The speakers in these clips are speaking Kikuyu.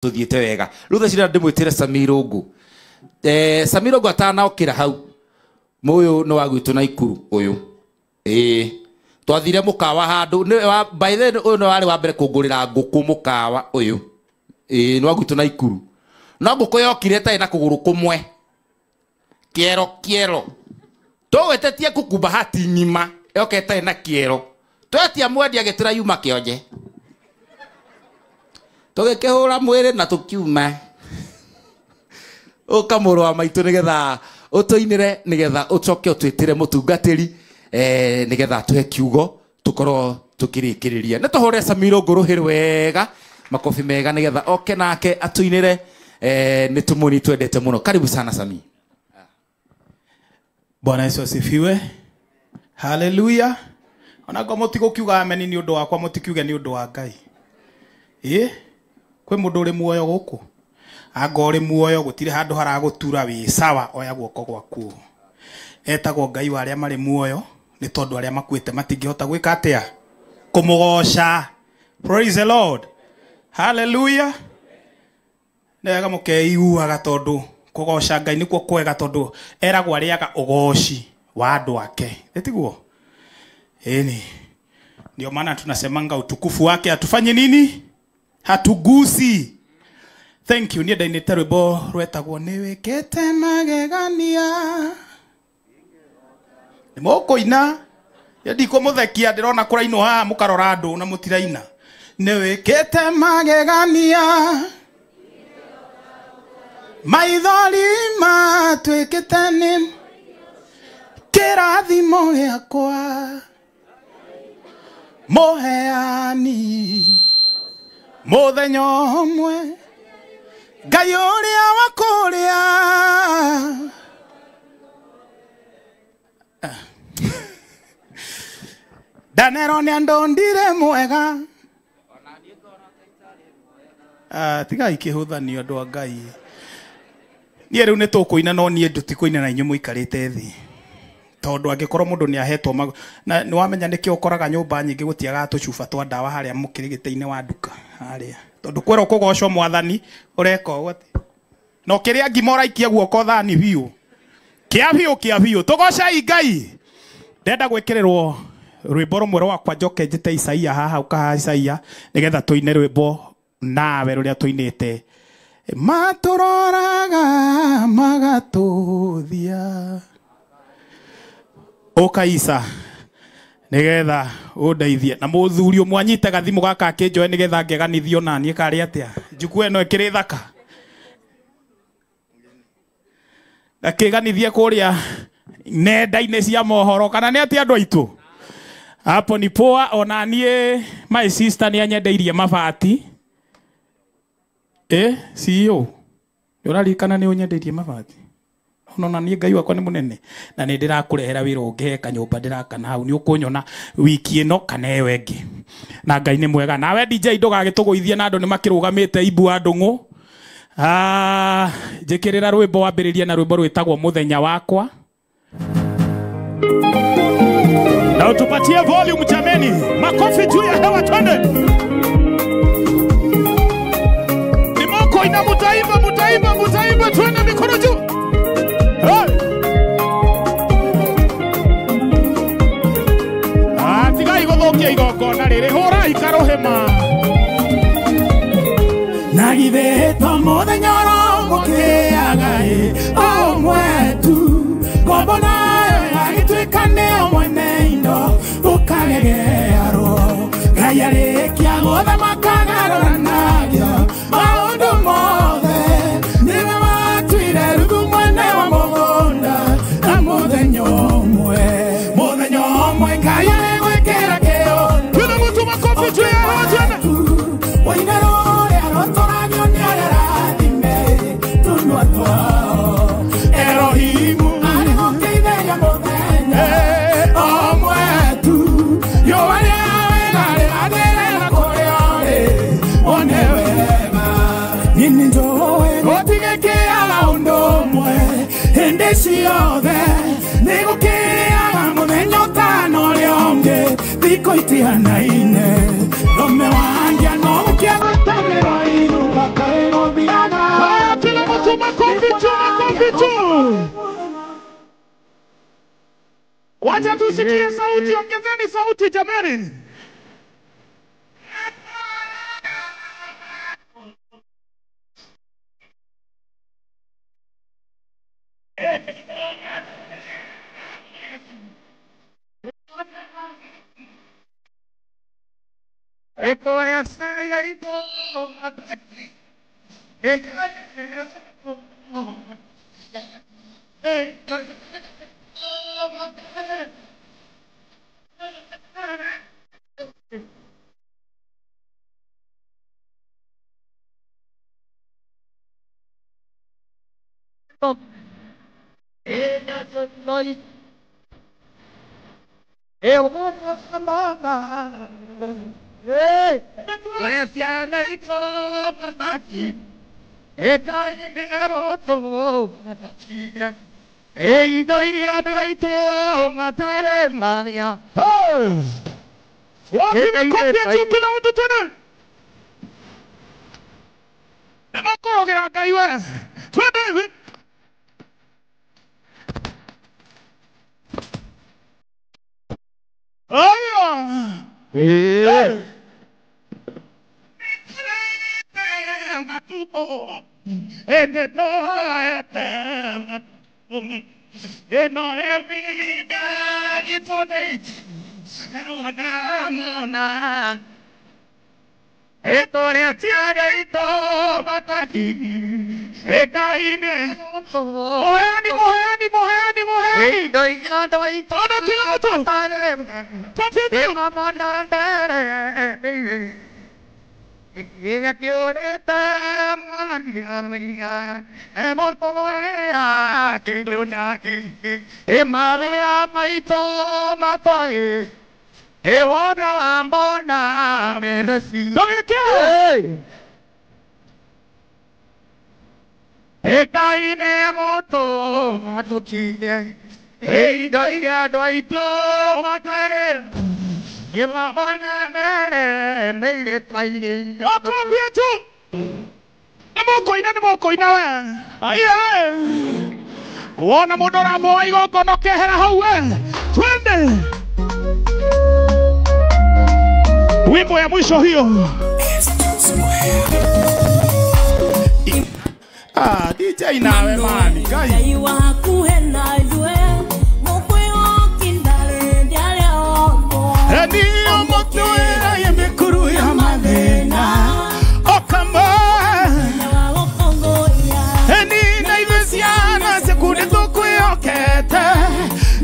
Tuthiete wega. Rĩu thaa cira ndĩmwĩtĩre Samirungu. Samirungu atanaokĩra hau. Mũyũ nĩ wa gwitũ Naikuru ũyũ. Twathire mũkawa handũ by then ũyũ nĩ warĩ wa mbere kũngũrĩra ngũkũ mũkawa ũyũ. Nĩ wa gwitũ Naikuru. No ngũkũ yokire ĩtarĩ na kũgũrũ kũmwe. Kĩero kĩero. Tũgwĩtetie kuku bahati ng'ima yoka ĩtarĩ na kĩero. Twetia mwendia agĩtwĩra yuma kĩonje. Tũgĩkĩhũra mwĩrĩ na tũkiuma. Ũka mũrũ wa maitũ nĩgetha ũtũinĩre nĩgetha ũcoke ũtwĩtĩre mũtungatĩri nĩgetha atũhe kiugo tũkorwo tũkĩrĩkĩrĩria. Nĩ tũhũre Samirungu rũhĩ wega, makobi mega nĩgetha oke nake atũinĩre. Nĩ tũmũni twendete mũno. Karibu sana Sami. Bwana Yesu asifiwe. Haleluya. Ona ngo mũtigũkiuga ameni nĩ ũndũ wakwa, mũtikiuge nĩ ũndũ wa Ngai. Kwĩ mũndũ ũrĩ muoyo gũkũ? Anga ũrĩ muoyo gũtirĩ handũ haragũtura wĩ sawa, oya guoko gwaku. Etagwo Ngai wa arĩa marĩ muoyo nĩ tondũ arĩa makuĩte matingĩhota gwĩka atĩa? Kũmũgoca. Praise the Lord. Hallelujah. Nĩ wega mũkeiguaga tondũ kũgoca Ngai nĩkuo kwega tondũ eragwo arĩaga ũgoci wa andũ ake. Ĩtiguo? Ĩni. Ndio maana tunasemanga utukufu wake atufanye nini? Hatugusi. Thank you. Niĩ ndainĩte rwĩmbo rwetagwo nĩwĩkĩte magegania. Nĩ mũkũina. Niĩ ndikũmũthekia, ndĩrona kũrainwo haha mũkarora andũ na mũtiraina. Nĩwĩkĩte magegania. Maithori matuĩkĩte nĩ kĩrathimo gĩakwa. Mũheani mũthenya ũmwe Ngai ũrĩa wa kũrĩa. Ndanerwo nĩ andũ ndirĩ mwega. Tigai kĩhũthanio andũ a Ngai. Niĩ rĩu nĩ tũkũina no niĩ ndũtikũina na inyuĩ mũikarĩte thĩ. Tondũ angĩkorwo mũndũ nĩ ahetwo na nĩ wamenya nĩkĩo ũkoraga nyũmba nyingĩ gũtiagaga tũcuba twa ndawa harĩa mũkĩrĩgĩte-inĩ wa nduka harĩa. Tondũ kwerwo kũgocwo mwathani ũreka ũguo atĩ. Na ũkĩrĩa ngima ũraikia guoko thani biũ. Kĩa biũ kĩa biũ. Tũgocei Ngai. Ndenda gwĩkĩrĩrwo rwĩmbo rũmwe rwakwa njoke njĩte Isaia haha ũkaha Isaia nĩgetha tũine rwĩmbo nawe rũrĩa tũinĩte. Matũroraga magatũthia. Ũka Isa nĩgetha ũndeithie. Na mũthuri ũmwe anyite gathimũ gaka akĩnjoe nĩgetha ngeganithio na niĩ karĩ atĩa. Njukua ĩno ĩkĩrĩ thaka. Gakĩganithie kũrĩa nenda-inĩ cia mohoro kana nĩ atĩa andũ aitũ? Hapo ni poa. Ona niĩ my sister nĩ anyendeirie mabati. CEO nĩ ũraririkana nĩ ũnyendeirie mabati? Ona niĩ Ngai wakwa nĩ mũnene na nĩ ndĩrakũrehera wĩra ũngĩhe kanyũmba ndĩrakana hau nĩ ũkũnyona wiki ĩno kana ĩyo ĩngĩ. Na Ngai nĩ mwega. Nawe DJ ndũgagĩtũgũithie na andũ nĩ makĩrũgamĩte imbu wa ndũng'ũ. Njĩkĩrĩra rwĩmbo wambĩrĩrie na rwĩmbo rwĩtagwo Mũthenya Wakwa. Na utupatie volume jameni. Makofi juu ya hewa twende. Nimoko ina mutaimba mutaimba mutaimba twende mikono juu. Hey! Tigai gũthũkia igongona rĩrĩ, hũrai karũhĩma. Na githĩ to mũthenya ũrogũkĩaga ĩ, o mwetu, ngombo nayo ĩgagĩtuĩka nĩyo mwene indo, ũkagegearwo. Ngai arĩkia gũthamaka agarũranagio maũndũ mothe, nĩwe watuire Ruthu mwene wa mũgũnda na mũthenya ũmwe. Mũthenya ũmwe Ngai arĩgwĩkĩra kĩũndũ. Twĩna mũtu makobi juu ya hewa twende. Woine rũrĩa rũtũragio nĩ arĩa arathime tũnua twao. Elohimu arĩgũkĩitheria mũthenya ũmwe tu. Riũa rĩa wega rĩrathĩrĩra kũrĩa ũrĩ, wone wega. Niĩ nĩnjũĩ gũtigĩkĩaga ũndũ ũmwe hĩndĩ ciothe, nĩgũkĩaga mũthenya ũtana ũrĩa ũngĩ, thikũ itihanaine. Thome wa ndia no gũkĩa gũtamirwo iruga kaĩ tu, makofi tu, makofi tu. Wacha tusikie sauti, ongezeni sauti jamani. Wona mundu uramuoa igongona ukehera hau we. Twende. Wimbo ya mwisho hiyo. Ah, DJ nawe mani. Ngai Eni omotwera yemikuru ya mathina okamba Eni na ithuĩ ciana ciaku nĩtũkwĩhokete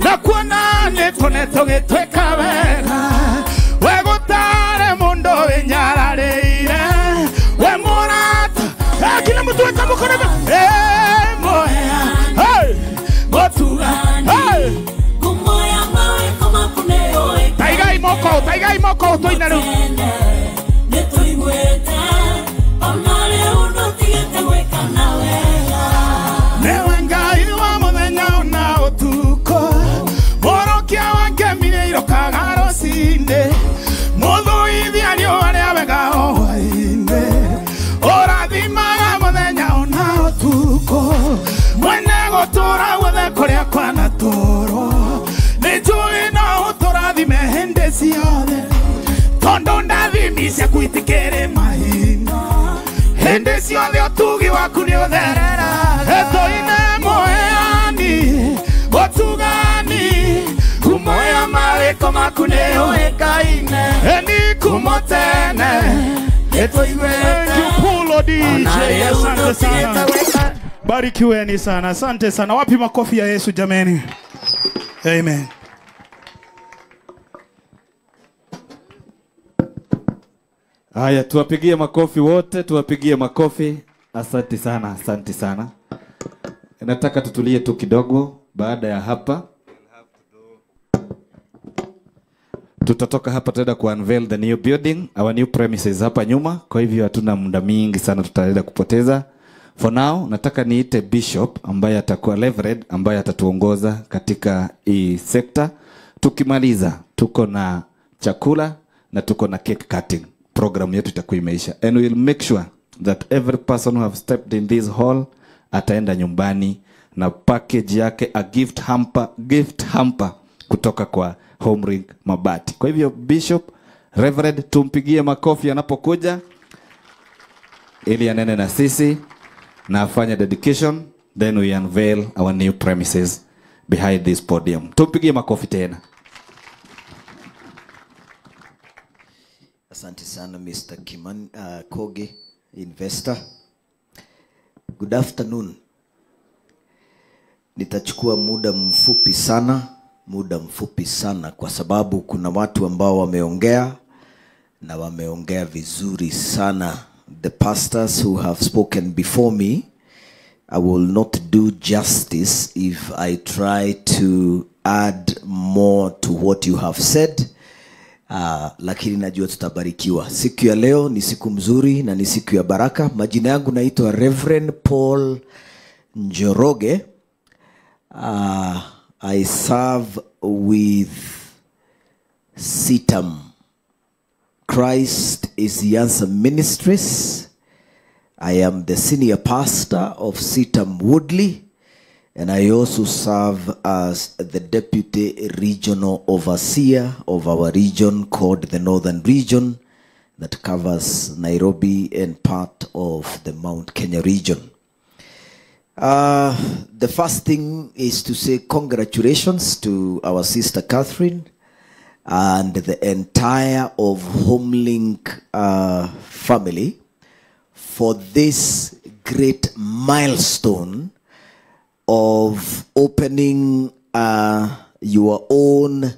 na kuona nĩtũne tũgĩtwĩka wega we gũtarĩ mũndũ wĩnyararĩire we mũrata kila mtu weka mkono moya hey motuga hey Taigai moko, taigai moko toina rĩu. Newe Ngai wa mũthenya ona ũtukũ mũrokia wa ngemi irokaga rũcinĩ mũthũithia riũa rĩa wega o hwaĩ-inĩ ũrathimaga mũthenya ona ũtukũ mwene gũtũra guothe kũrĩa kwanatũrwo nĩnjũĩ no ũtũrathime hĩndĩ ciothe tondũ ndathimi ciaku itikĩrĩ mahinda hĩndĩ ciothe ũtugi waku nĩũtherera etoine moyani ũtugani kumoya mawĩko maku nĩũĩkaine eni kumo tene Thank you Pulo DJ, asante sana. Barikiweni sana, asante sana. Wapi makofi ya Yesu jameni? Amen. Haya, tuwapigie makofi wote, tuwapigie makofi. Asante sana, asante sana. Nataka tutulie tu kidogo. Baada ya hapa tutatoka hapa tutaenda ku unveil the new building, our new premises hapa nyuma. Kwa hivyo hatuna muda mingi sana tutaenda kupoteza. For now, nataka niite Bishop ambaye atakuwa Reverend ambaye atatuongoza katika hii sekta. Tukimaliza tuko na chakula na tuko na cake cutting. Program yetu itakuwa imeisha. And we'll make sure that every person who have stepped in this hall ataenda nyumbani na package yake, a gift hamper kutoka kwa Homelink Mabati. Kwa hivyo Bishop Reverend, tumpigie makofi anapokuja ili anene na sisi na afanye dedication, then we unveil our new premises behind this podium. Tumpigie makofi tena. Asante sana, Mr. Kiman Koge, investor. Good afternoon. Nitachukua muda mfupi sana, muda mfupi sana, kwa sababu kuna watu ambao wameongea na wameongea vizuri sana. The pastors who have spoken before me, I will not do justice if I try to add more to what you have said. Lakini najua tutabarikiwa. Siku ya leo ni siku mzuri na ni siku ya baraka. Majina yangu naitwa Reverend Paul Njoroge. I serve with CITAM, Christ is the Answer Ministries. I am the senior pastor of CITAM Woodley, and I also serve as the deputy regional overseer of our region called the Northern Region, that covers Nairobi and part of the Mount Kenya region. The first thing is to say congratulations to our sister Catherine and the entire of Homelink family for this great milestone of opening your own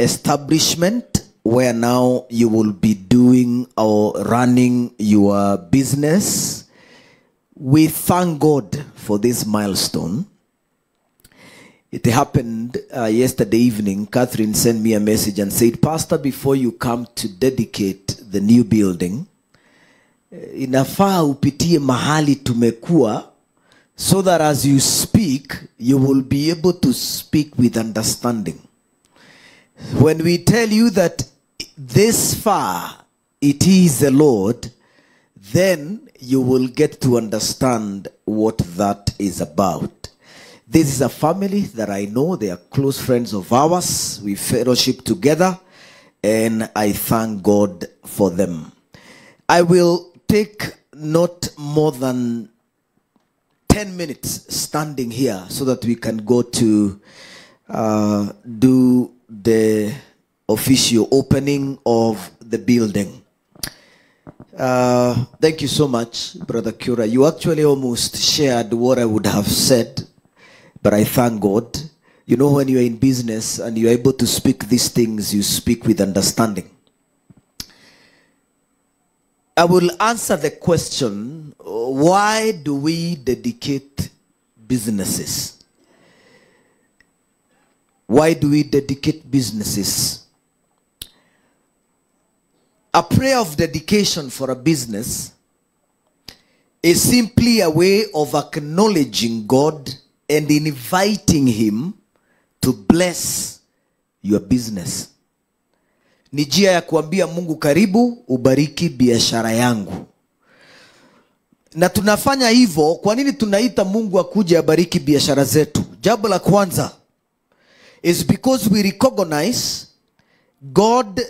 establishment, where now you will be doing or running your business. We thank God for this milestone. It happened yesterday evening. Catherine sent me a message and said, "Pastor, before you come to dedicate the new building, inafaa upitie mahali tumekuwa so that as you speak, you will be able to speak with understanding. When we tell you that this far it is the Lord, then you will get to understand what that is about." This is a family that I know. They are close friends of ours. We fellowship together, and I thank God for them. I will take not more than 10 minutes standing here so that we can go to do the official opening of the building. Thank you so much, Brother Cura. You actually almost shared what I would have said, but I thank God. You know, when you're in business and you're able to speak these things, you speak with understanding. I will answer the question, why do we dedicate businesses? Why do we dedicate businesses? A prayer of dedication for a business is simply a way of acknowledging God and inviting Him to bless your business. Ni njia ya kuambia Mungu, "Karibu ubariki biashara yangu." Na tunafanya hivyo, kwa nini tunaita Mungu akuje abariki biashara zetu? Jambo la kwanza is because we recognize God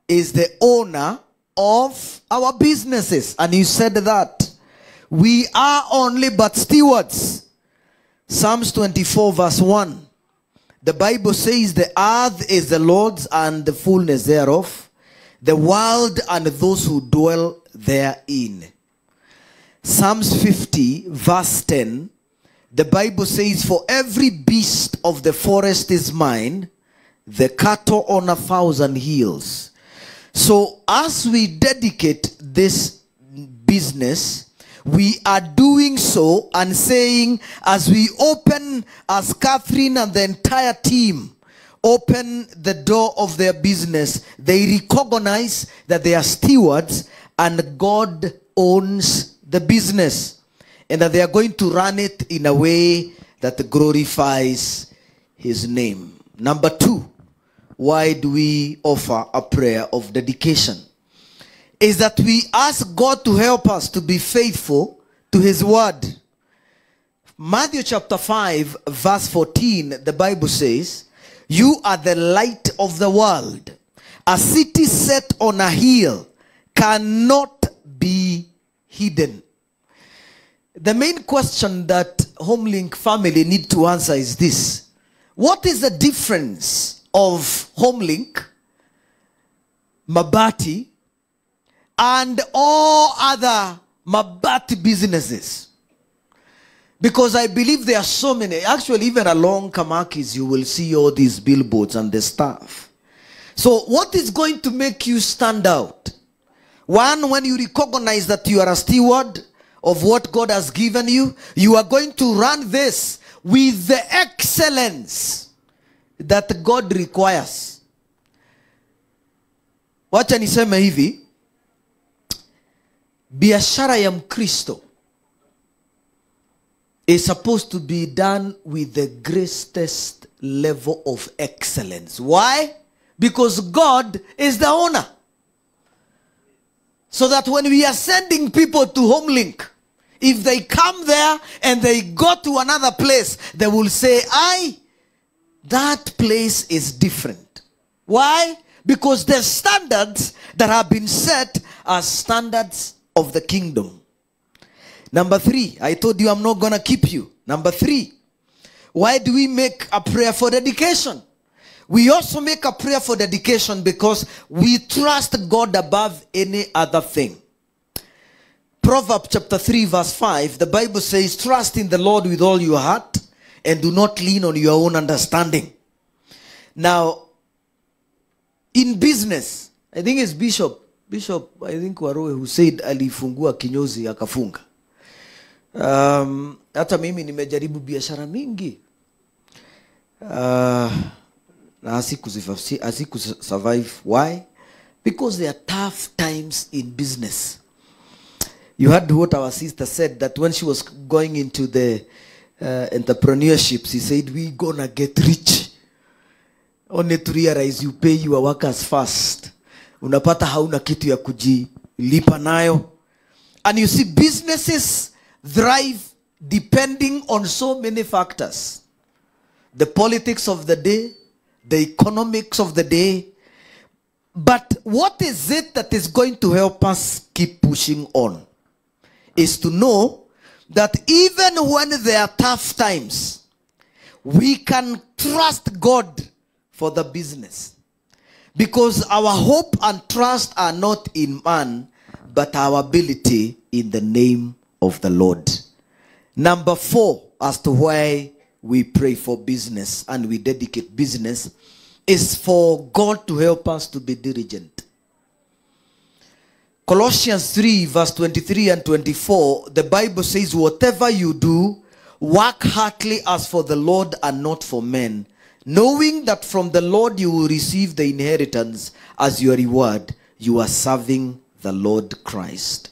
is the owner of our businesses. And he said that we are only but stewards. Psalms 24 verse 1. The Bible says, "The earth is the Lord's and the fullness thereof, the world and those who dwell therein." Psalms 50 verse 10. The Bible says, "For every beast of the forest is mine, the cattle on 1,000 hills." So as we dedicate this business, we are doing so and saying, as we open, as Catherine and the entire team open the door of their business, they recognize that they are stewards and God owns the business, and that they are going to run it in a way that glorifies His name. Number two, why do we offer a prayer of dedication? Is that we ask God to help us to be faithful to His word. Matthew chapter 5 verse 14, the Bible says, "You are the light of the world. A city set on a hill cannot be hidden." The main question that Homelink family need to answer is this: what is the difference of Homelink, Mabati, and all other Mabati businesses? Because I believe there are so many. Actually, even along Kamakis, you will see all these billboards and the stuff. So what is going to make you stand out? One, when you recognize that you are a steward of what God has given you, you are going to run this with the excellence that God requires. Wacha niseme hivi, biashara ya Mkristo is supposed to be done with the greatest level of excellence. Why? Because God is the owner. So that when we are sending people to Homelink, if they come there and they go to another place, they will say, that place is different. Why? Because the standards that have been set are standards of the kingdom. Number three, I told you I'm not going to keep you. Number three, why do we make a prayer for dedication? We also make a prayer for dedication because we trust God above any other thing. Proverbs chapter 3 verse 5, the Bible says, "Trust in the Lord with all your heart and do not lean on your own understanding." Now, in business, I think it's Bishop, I think Waroe, who said alifungua kinyozi akafunga. Hata mimi nimejaribu biashara mingi. Na asiku survive. Why? Because there are tough times in business. You heard what our sister said, that when she was going into the entrepreneurship, she said, "We gonna get rich." Only to realize you pay your workers first. Unapata hauna kitu ya kujilipa nayo. And you see, businesses thrive depending on so many factors. The politics of the day, the economics of the day. But what is it that is going to help us keep pushing on? Is to know that even when there are tough times, we can trust God for the business. Because our hope and trust are not in man, but our ability in the name of the Lord. Number four, as to why we pray for business and we dedicate business, is for God to help us to be diligent. Colossians 3 verse 23 and 24, the Bible says, "Whatever you do, work heartily as for the Lord and not for men, knowing that from the Lord you will receive the inheritance as your reward. You are serving the Lord Christ."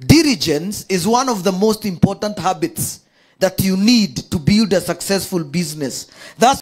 Diligence is one of the most important habits that you need to build a successful business. That's